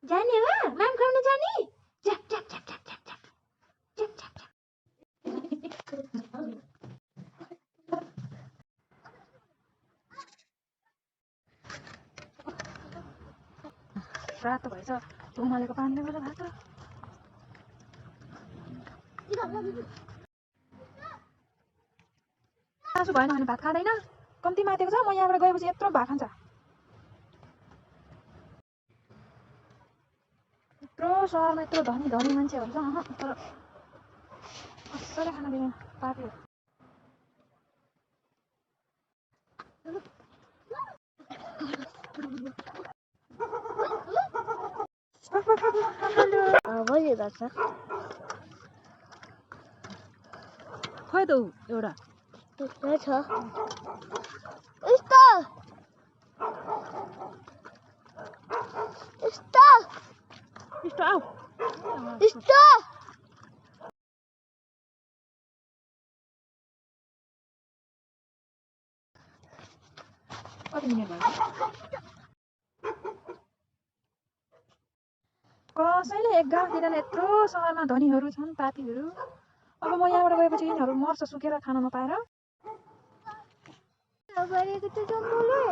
जाने हो माम खाउन जाने झ्याक झ्याक झ्याक झ्याक झ्याक झ्याक झ्याक झ्याक झ्याक रातो भएछ उमालेको पानीले गर्दा भात मासु भएन भने भात खाँदैन कम्ती मातेको छ म यहाँबाट गएपछि यत्रो भात खान्छ यत्रो सहरमा यत्रो धनी धनी मान्छेहरू छ तर कसैले खाना दिँदैन पापी भइरहेको छ खै त एउटा त्यस्तै छ यस्तो यस्तो यस्तो आऊ यस्तो कति मिनट भयो कसैले एक गाउँतिर यत्रो सहरमा धनीहरू छन् पापीहरू अब म यहाँबाट गएपछि यिनीहरू मर्छ सुकेर खान नपाएर गरेको त जङ्गलले